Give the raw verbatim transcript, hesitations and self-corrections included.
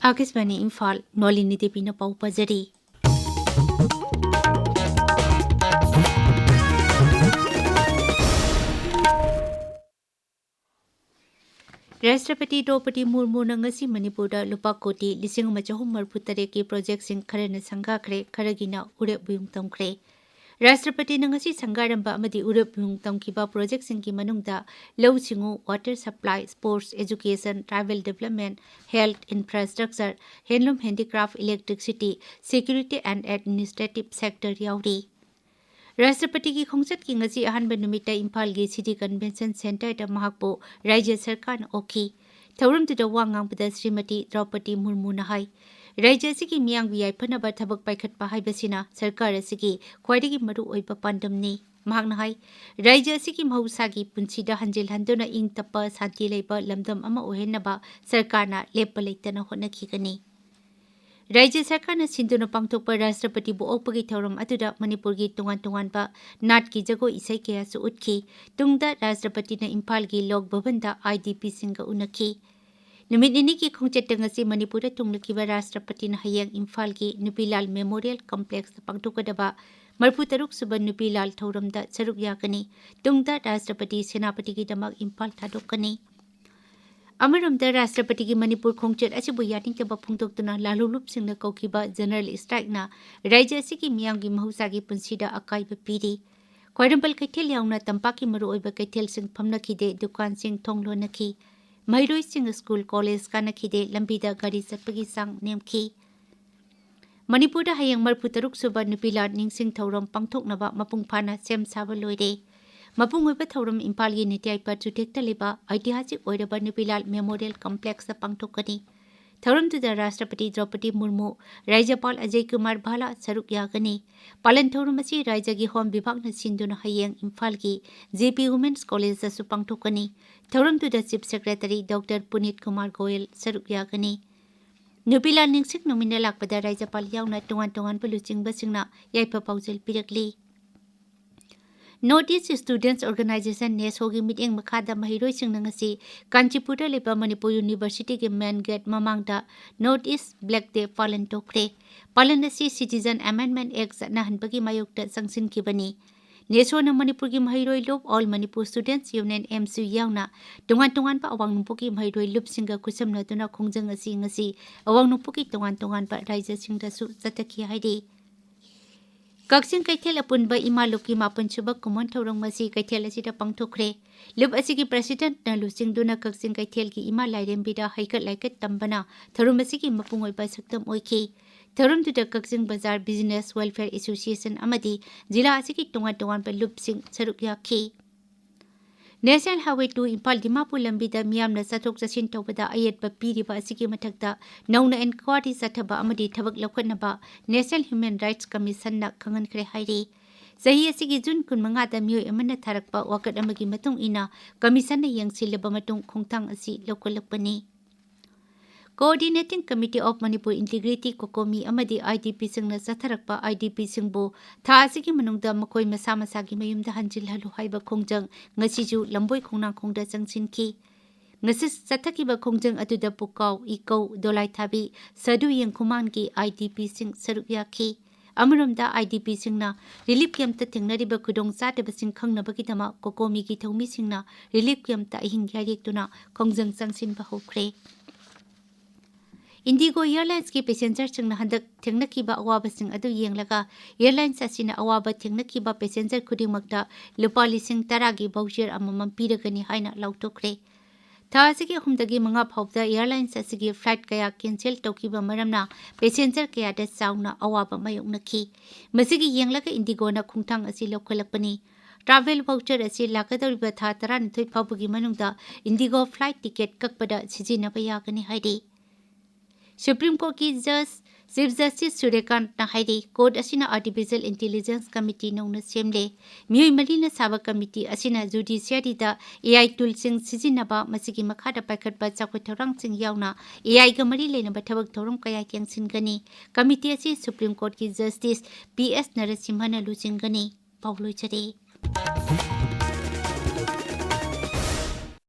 ꯑꯥꯀꯥꯁꯕꯥꯅꯤ ꯏꯝꯐꯥꯜ, ꯅꯣꯂꯤꯅꯤ ꯗꯦꯕꯤꯅ ꯄꯥꯎ ꯄꯥꯖꯔꯤ꯫ ꯔꯥꯁꯇ꯭ꯔꯄꯇꯤ ꯗ꯭ꯔꯧꯄꯗꯤ ꯃꯨꯔꯃꯨꯅ ꯉꯁꯤ ꯃꯅꯤꯄꯨꯔꯗ ꯂꯨꯄꯥ ꯀꯣꯇꯤ ꯂꯤꯁꯤꯡ ꯑꯃ ꯆꯍꯨꯝ ꯃꯔꯤꯐꯨ ꯇꯔꯦꯠꯀꯤ ꯄ꯭ꯔꯣꯖꯦꯛꯁꯤꯡ ꯈꯔꯅ ꯁꯪꯒꯥꯈ꯭ꯔꯦ, ꯈꯔꯒꯤꯅ ꯎꯔꯦꯞ ꯎꯌꯨꯡ ꯇꯝꯈ꯭ꯔꯦ꯫ ꯔꯥꯁꯇ꯭ꯔꯄꯇꯤꯅ ꯉꯁꯤ ꯁꯪꯒꯥꯔꯝꯕ ꯑꯃꯗꯤ ꯎꯔꯦꯞ ꯎꯌꯨꯡ ꯇꯝꯈꯤꯕ ꯄ꯭ꯔꯣꯖꯦꯛꯁꯤꯡꯒꯤ ꯃꯅꯨꯡꯗ ꯂꯧꯎ ꯁꯤꯡꯎ, water supply, sports, education, tribal development, health, infrastructure, handloom handicraft, electricity, security and administrative sector ꯌꯥꯎꯔꯤ꯫ ꯔꯥꯁꯇ꯭ꯔꯄꯇꯤꯒꯤ ꯈꯣꯡꯆꯠꯀꯤ ꯉꯁꯤ ꯑꯍꯥꯟꯕ ꯅꯨꯃꯤꯠꯇ ꯏꯝꯐꯥꯜꯒꯤ ꯁꯤꯇꯤ ꯀꯟꯚꯦꯟꯁꯟ ꯁꯦꯟꯇꯔꯗ ꯃꯍꯥꯛꯄꯨ ꯔꯥꯖ꯭ꯌ ꯁꯔꯀꯥꯔꯅ ꯑꯣꯛꯈꯤ꯫ ꯊꯧꯔꯝꯗꯨꯗ ꯋꯥ ꯉꯥꯡꯕꯗ ꯁ꯭ꯔꯤꯃꯇꯤ ꯗ꯭ꯔꯧꯄꯗꯤ ꯃꯨꯔꯃꯨꯅ ꯍꯥꯏ, ꯔꯥꯖ꯭ꯌ ꯑꯁꯤꯒꯤ ꯃꯤꯌꯥꯝꯒꯤ ꯌꯥꯏꯐꯅꯕ ꯊꯕꯛ ꯄꯥꯏꯈꯠꯄ ꯍꯥꯏꯕꯁꯤꯅ ꯁꯔꯀꯥꯔ ꯑꯁꯤꯒꯤ ꯈ꯭ꯋꯥꯏꯗꯒꯤ ꯃꯔꯨꯑꯣꯏꯕ ꯄꯥꯟꯗꯝꯅꯤ꯫ ꯃꯍꯥꯛꯅ ꯍꯥꯏ, ꯔꯥꯖ꯭ꯌ ꯑꯁꯤꯒꯤ ꯃꯍꯧꯁꯥꯒꯤ ꯄꯨꯟꯁꯤꯗ ꯍꯟꯖꯤꯜ ꯍꯟꯗꯨꯅ ꯏꯪ ꯇꯞꯄ, ꯁꯥꯟꯇꯤ ꯂꯩꯕ ꯂꯝꯗꯝ ꯑꯃ ꯑꯣꯏꯍꯟꯅꯕ ꯁꯔꯀꯥꯔꯅ ꯂꯦꯞꯄ ꯂꯩꯇꯅ ꯍꯣꯠꯅꯈꯤꯒꯅꯤ꯫ ꯔꯥꯖ꯭ꯌ ꯁꯔꯀꯥꯔꯅ ꯁꯤꯟꯗꯨꯅ ꯄꯥꯡꯊꯣꯛꯄ ꯔꯥꯁꯇ꯭ꯔꯄꯇꯤꯕꯨ ꯑꯣꯛꯄꯒꯤ ꯊꯧꯔꯝ ꯑꯗꯨꯗ ꯃꯅꯤꯄꯨꯔꯒꯤ ꯇꯣꯉꯥꯟ ꯇꯣꯉꯥꯟꯕ ꯅꯥꯠꯀꯤ ꯖꯒꯣꯏ ꯏꯁꯩ ꯀꯌꯥꯁꯨ ꯎꯠꯈꯤ꯫ ꯇꯨꯡꯗ ꯔꯥꯁꯇ꯭ꯔꯄꯇꯤꯅ ꯏꯝꯐꯥꯜꯒꯤ ꯂꯣꯛ ꯚꯕꯟꯗ ꯑꯥꯏ ꯗꯤ ꯄꯤꯁꯤꯡꯒ ꯎꯅꯈꯤ꯫ ꯅꯨꯃꯤꯠ ꯅꯤꯅꯤꯒꯤ ꯈꯣꯡꯆꯠꯇ ꯉꯁꯤ ꯃꯅꯤꯄꯨꯔꯗ ꯊꯨꯡꯂꯈꯤꯕ ꯔꯥꯁꯇ꯭ꯔꯄꯇꯤꯅ ꯍꯌꯦꯡ ꯏꯝꯐꯥꯜꯒꯤ ꯅꯨꯄꯤꯂꯥꯜ ꯃꯦꯃꯣꯔꯤꯌꯦꯜ ꯀꯝꯄ꯭ꯂꯦꯛꯁꯇ ꯄꯥꯡꯊꯣꯛꯀꯗꯕ ꯃꯔꯤꯐꯨ ꯇꯔꯨꯛ ꯁꯨꯕ ꯅꯨꯄꯤꯂꯥꯜ ꯊꯧꯔꯝꯗ ꯁꯔꯨꯛ ꯌꯥꯒꯅꯤ꯫ ꯇꯨꯡꯗ ꯔꯥꯁꯇ꯭ꯔꯄꯇꯤ ꯁꯦꯅꯥꯄꯇꯤꯒꯤꯗꯃꯛ ꯏꯝꯐꯥꯜ ꯊꯥꯗꯣꯛꯀꯅꯤ꯫ ꯑꯃꯔꯣꯝꯗ ꯔꯥꯁꯇ꯭ꯔꯄꯇꯤꯒꯤ ꯃꯅꯤꯄꯨꯔ ꯈꯣꯡꯆꯠ ꯑꯁꯤꯕꯨ ꯌꯥꯅꯤꯡꯗꯕ ꯐꯣꯡꯗꯣꯛꯇꯨꯅ ꯂꯥꯜꯍꯧꯂꯨꯞꯁꯤꯡꯅ ꯀꯧꯈꯤꯕ ꯖꯦꯅꯔꯦꯜ ꯁ꯭ꯇ꯭ꯔꯥꯏꯛꯅ ꯔꯥꯖ꯭ꯌ ꯑꯁꯤꯒꯤ ꯃꯤꯌꯥꯝꯒꯤ ꯃꯍꯧꯁꯥꯒꯤ ꯄꯨꯟꯁꯤꯗ ꯑꯀꯥꯏꯕ ꯄꯤꯔꯤ꯫ ꯈ꯭ꯋꯥꯏꯔꯝꯕꯟ ꯀꯩꯊꯦꯜ ꯌꯥꯎꯅ ꯇꯝꯄꯥꯛꯀꯤ ꯃꯔꯨꯑꯣꯏꯕ ꯀꯩꯊꯦꯜꯁꯤꯡ ꯐꯝꯅꯈꯤꯗꯦ, ꯗꯨꯀꯥꯟꯁꯤꯡ ꯊꯣꯡ ꯂꯣꯟꯅꯈꯤ꯫ ꯃꯍꯩꯔꯣꯏꯁꯤꯡ ꯁ꯭ꯀꯨꯜ ꯀꯣꯂꯦꯖ ꯀꯥꯅꯈꯤꯗꯦ, ꯂꯝꯕꯤꯗ ꯒꯥꯔꯤ ꯆꯠꯄꯒꯤ ꯆꯥꯡ ꯅꯦꯝꯈꯤ꯫ ꯃꯅꯤꯄꯨꯔꯗ ꯍꯌꯦꯡ ꯃꯔꯤꯐꯨ ꯇꯔꯨꯛ ꯁꯨꯕ ꯅꯨꯄꯤꯂꯥꯜ ꯅꯤꯡꯁꯤꯡ ꯊꯧꯔꯝ ꯄꯥꯡꯊꯣꯛꯅꯕ ꯃꯄꯨꯡ ꯐꯥꯅ ꯁꯦꯝ ꯁꯥꯕ ꯂꯣꯏꯔꯦ꯫ ꯃꯄꯨꯡ ꯑꯣꯏꯕ ꯊꯧꯔꯝ ꯏꯝꯐꯥꯜꯒꯤ ꯅꯤꯇ꯭ꯌꯥꯏꯄ ꯆꯨꯊꯦꯛꯇ ꯂꯩꯕ ꯑꯩꯇꯤꯍꯥꯁꯤꯛ ꯑꯣꯏꯔꯕ ꯅꯨꯄꯤꯂꯥꯜ ꯃꯦꯃꯣꯔꯤꯌꯦꯜ ꯀꯝꯄ꯭ꯂꯦꯛꯁꯇ ꯄꯥꯡꯊꯣꯛꯀꯅꯤ꯫ ꯊꯧꯔꯝꯗꯨꯗ ꯔꯥꯁꯇ꯭ꯔꯄꯇꯤ ꯗ꯭ꯔꯧꯄꯗꯤ ꯃꯨꯔꯃꯨ, ꯔꯥꯖ꯭ꯌꯄꯥꯜ ꯑꯖꯌ ꯀꯨꯃꯥꯔ ꯚꯥꯂꯥ ꯁꯔꯨꯛ ꯌꯥꯒꯅꯤ꯫ ꯄꯥꯂꯟ ꯊꯧꯔꯝ ꯑꯁꯤ ꯔꯥꯖ꯭ꯌꯒꯤ ꯍꯣꯝ ꯕꯤꯚꯥꯒꯅ ꯁꯤꯟꯗꯨꯅ ꯍꯌꯦꯡ ꯏꯝꯐꯥꯜꯒꯤ ꯖꯦ ꯄꯤ ꯋꯨꯃꯦꯟꯁ ꯀꯣꯂꯦꯖꯇꯁꯨ ꯄꯥꯡꯊꯣꯛꯀꯅꯤ꯫ ꯊꯧꯔꯝꯗꯨꯗ chief secretary doctor Puneet Kumar Goyal ꯁꯔꯨꯛ ꯌꯥꯒꯅꯤ꯫ ꯅꯨꯄꯤꯂꯥꯜ ꯅꯤꯡꯁꯤꯡ ꯅꯨꯃꯤꯠꯅ ꯂꯥꯛꯄꯗ ꯔꯥꯖ꯭ꯌꯄꯥꯜ ꯌꯥꯎꯅ ꯇꯣꯉꯥꯟ ꯇꯣꯉꯥꯟꯕ ꯂꯨꯆꯤꯡꯕꯁꯤꯡꯅ ꯌꯥꯏꯐ ꯄꯥꯎꯖꯦꯜ ꯄꯤꯔꯛꯂꯤ꯫ North East Students Organization, NESOꯒꯤ ꯃꯤꯠꯌꯦꯡ ꯃꯈꯥꯗ ꯃꯍꯩꯔꯣꯏꯁꯤꯡꯅ ꯉꯁꯤ ꯀꯥꯟꯆꯤꯄꯨꯔꯗ ꯂꯩꯕ ꯃꯅꯤꯄꯨꯔ ꯌꯨꯅꯤꯚꯔꯁꯤꯇꯤꯒꯤ main gate ꯃꯃꯥꯡꯗ North East Black Day ꯄꯥꯂꯟ ꯇꯧꯈ꯭ꯔꯦ꯫ ꯄꯥꯂꯟ ꯑꯁꯤ Citizen Amendment Act ꯆꯠꯅꯍꯟꯕꯒꯤ ꯃꯥꯌꯣꯛꯇ ꯆꯪꯁꯤꯟꯈꯤꯕꯅꯤ꯫ NESOꯅ ꯃꯅꯤꯄꯨꯔꯒꯤ ꯃꯍꯩꯔꯣꯏ ꯂꯨꯞ, All Manipur Students Union, MSU, ꯌꯥꯎꯅ ꯇꯣꯉꯥꯟ ꯇꯣꯉꯥꯟꯕ ꯑꯋꯥꯡ ꯅꯣꯡꯄꯣꯛꯀꯤ ꯃꯍꯩꯔꯣꯏ ꯂꯨꯞꯁꯤꯡꯒ ꯈꯨꯠꯁꯝꯅꯗꯨꯅ ꯈꯣꯡꯖꯪ ꯑꯁꯤ ꯉꯁꯤ ꯑꯋꯥꯡ ꯅꯣꯡꯄꯣꯛꯀꯤ ꯇꯣꯉꯥꯟ ꯇꯣꯉꯥꯟꯕ ꯔꯥꯖ꯭ꯌꯁꯤꯡꯗꯁꯨ ꯆꯠꯊꯈꯤ ꯍꯥꯏꯔꯤ꯫ ꯀꯛꯆꯤꯡ ꯀꯩꯊꯦꯜ ꯑꯄꯨꯟꯕ ꯏꯃꯥ ꯂꯨꯞꯀꯤ ꯃꯥꯄꯟ ꯁꯨꯕ ꯀꯨꯝꯑꯣꯟ ꯊꯧꯔꯝ ꯉꯁꯤ ꯀꯩꯊꯦꯜ ꯑꯁꯤꯗ ꯄꯥꯡꯊꯣꯛꯈ꯭ꯔꯦ꯫ ꯂꯨꯞ ꯑꯁꯤꯒꯤ presidentꯅ ꯂꯨꯆꯤꯡꯗꯨꯅ ꯀꯛꯆꯤꯡ ꯀꯩꯊꯦꯜꯒꯤ ꯏꯃꯥ ꯂꯥꯏꯔꯦꯝꯕꯤꯗ ꯍꯩꯀꯠ ꯂꯩꯀꯠ ꯇꯝꯕꯅ ꯊꯧꯔꯝ ꯑꯁꯤꯒꯤ ꯃꯄꯨꯡ ꯑꯣꯏꯕ ꯁꯛꯇꯝ ꯑꯣꯏꯈꯤ꯫ ꯊꯧꯔꯝꯗꯨꯗ ꯀꯛꯆꯤꯡ ꯕꯖꯥꯔ Business Welfare Association ꯑꯃꯗꯤ ꯖꯤꯂꯥ ꯑꯁꯤꯒꯤ ꯇꯣꯉꯥꯟ ꯇꯣꯉꯥꯟꯕ ꯂꯨꯞꯁꯤꯡ ꯁꯔꯨꯛ ꯌꯥꯈꯤ꯫ National Highway two Imphal Dimapur ꯂꯝꯕꯤꯗ ꯃꯤꯌꯥꯝꯅ ꯆꯠꯊꯣꯛ ꯆꯠꯁꯤꯟ ꯇꯧꯕꯗ ꯑꯌꯦꯠꯄ ꯄꯤꯔꯤꯕ ꯑꯁꯤꯒꯤ ꯃꯊꯛꯇ ꯅꯧꯅ inquiry ꯆꯠꯊꯕ ꯑꯃꯗꯤ ꯊꯕꯛ ꯂꯧꯈꯠꯅꯕ National Human Rights Commissionꯅ ꯈꯪꯍꯟꯈ꯭ꯔꯦ ꯍꯥꯏꯔꯤ꯫ ꯆꯍꯤ ꯑꯁꯤꯒꯤ June ꯀꯨꯟꯃꯉꯥꯗ ꯃꯤꯑꯣꯏ ꯑꯃꯅ ꯊꯥꯔꯛꯄ ꯋꯥꯀꯠ ꯑꯃꯒꯤ ꯃꯇꯨꯡ ꯏꯟꯅ Commissionꯅ ꯌꯦꯡꯁꯤꯜꯂꯕ ꯃꯇꯨꯡ ꯈꯣꯡꯊꯥꯡ ꯑꯁꯤ ꯂꯧꯈꯠꯂꯛꯄꯅꯤ꯫ Coordinating Committee of Manipur Integrity, COCOMI, ꯑꯃꯗꯤ IDPꯁꯤꯡꯅ ꯆꯠꯊꯔꯛꯄ IDPꯁꯤꯡꯕꯨ ꯊꯥ ꯑꯁꯤꯒꯤ ꯃꯅꯨꯡꯗ ꯃꯈꯣꯏ ꯃꯁꯥ ꯃꯁꯥꯒꯤ ꯃꯌꯨꯝꯗ ꯍꯟꯖꯤꯜꯍꯜꯂꯨ ꯍꯥꯏꯕ ꯈꯣꯡꯖꯪ ꯉꯁꯤꯁꯨ ꯂꯝꯕꯣꯏ ꯈꯣꯡꯅꯥꯡꯈꯣꯡꯗ ꯆꯪꯁꯤꯟꯈꯤ꯫ ꯉꯁꯤ ꯆꯠꯊꯈꯤꯕ ꯈꯣꯡꯖꯪ ꯑꯗꯨꯗ ꯄꯨꯀꯥꯎ, ꯏꯀꯧ, ꯗꯣꯂꯥꯏꯊꯥꯕꯤ, ꯁꯗꯨ ꯌꯦꯡꯈꯨꯃꯥꯟꯒꯤ IDPꯁꯤꯡ ꯁꯔꯨꯛ ꯌꯥꯈꯤ꯫ ꯑꯃꯔꯣꯝꯗ IDPꯁꯤꯡꯅ relief campꯇ ꯊꯦꯡꯅꯔꯤꯕ ꯈꯨꯗꯣꯡꯆꯥꯗꯕꯁꯤꯡ ꯈꯪꯅꯕꯒꯤꯗꯃꯛ COCOMIꯒꯤ ꯊꯧꯃꯤꯁꯤꯡꯅ relief campꯇ ꯑꯍꯤꯡ ꯌꯥꯏꯔꯦꯛꯇꯨꯅ ꯈꯣꯡꯖꯪ ꯆꯪꯁꯤꯟꯕ ꯍꯧꯈ꯭ꯔꯦ꯫ IndiGo Airlinesꯀꯤ passengerꯁꯤꯡꯅ ꯍꯟꯗꯛ ꯊꯦꯡꯅꯈꯤꯕ ꯑꯋꯥꯕꯁꯤꯡ ꯑꯗꯨ ꯌꯦꯡꯂꯒ airlines ꯑꯁꯤꯅ ꯑꯋꯥꯕ ꯊꯦꯡꯅꯈꯤꯕ passenger ꯈꯨꯗꯤꯡꯃꯛꯇ ꯂꯨꯄꯥ ꯂꯤꯁꯤꯡ ꯇꯔꯥꯒꯤ voucher ꯑꯃꯃꯝ ꯄꯤꯔꯒꯅꯤ ꯍꯥꯏꯅ ꯂꯥꯎꯊꯣꯛꯈ꯭ꯔꯦ꯫ ꯊꯥ ꯑꯁꯤꯒꯤ ꯑꯍꯨꯝꯗꯒꯤ ꯃꯉꯥ ꯐꯥꯎꯕꯗ airlines ꯑꯁꯤꯒꯤ flight ꯀꯌꯥ cancel ꯇꯧꯈꯤꯕ ꯃꯔꯝꯅ passenger ꯀꯌꯥꯗ ꯆꯥꯎꯅ ꯑꯋꯥꯕ ꯃꯥꯌꯣꯛꯅꯈꯤ꯫ ꯃꯁꯤꯒꯤ ꯌꯦꯡꯂꯒ IndiGoꯅ ꯈꯣꯡꯊꯥꯡ ꯑꯁꯤ ꯂꯧꯈꯠꯂꯛꯄꯅꯤ꯫ Travel voucher ꯑꯁꯤ ꯂꯥꯛꯀꯗꯧꯔꯤꯕ ꯊꯥ ꯇꯔꯥꯅꯤꯊꯣꯏ ꯐꯥꯎꯕꯒꯤ ꯃꯅꯨꯡꯗ IndiGo flight ticket ꯀꯛꯄꯗ ꯁꯤꯖꯤꯟꯅꯕ ꯌꯥꯒꯅꯤ ꯍꯥꯏꯔꯤ꯫ Supreme Courtꯀꯤ Judge, Chief Justice ꯁꯨꯔ꯭ꯌꯀꯥꯟꯠꯅ ꯍꯥꯏꯔꯤ, court ꯑꯁꯤꯅ Artificial Intelligence Committee ꯅꯧꯅ ꯁꯦꯝꯂꯦ꯫ ꯃꯤꯑꯣꯏ ꯃꯔꯤꯅ ꯁꯥꯕ committee ꯑꯁꯤꯅ judiciaryꯗ AI toolꯁꯤꯡ ꯁꯤꯖꯤꯟꯅꯕ, ꯃꯁꯤꯒꯤ ꯃꯈꯥꯗ ꯄꯥꯏꯈꯠꯄ ꯆꯥꯎꯈꯠ ꯊꯧꯔꯥꯡꯁꯤꯡ ꯌꯥꯎꯅ AIꯒ ꯃꯔꯤ ꯂꯩꯅꯕ ꯊꯕꯛ ꯊꯧꯔꯝ ꯀꯌꯥ ꯌꯦꯡꯁꯤꯟꯒꯅꯤ꯫ Committee ꯑꯁꯤ Supreme Courtꯀꯤ Justice PS ꯅꯔꯁꯤꯝꯍꯟꯅ ꯂꯨꯆꯤꯡꯒꯅꯤ꯫ ꯄꯥꯎ ꯂꯣꯏꯖꯔꯦ꯫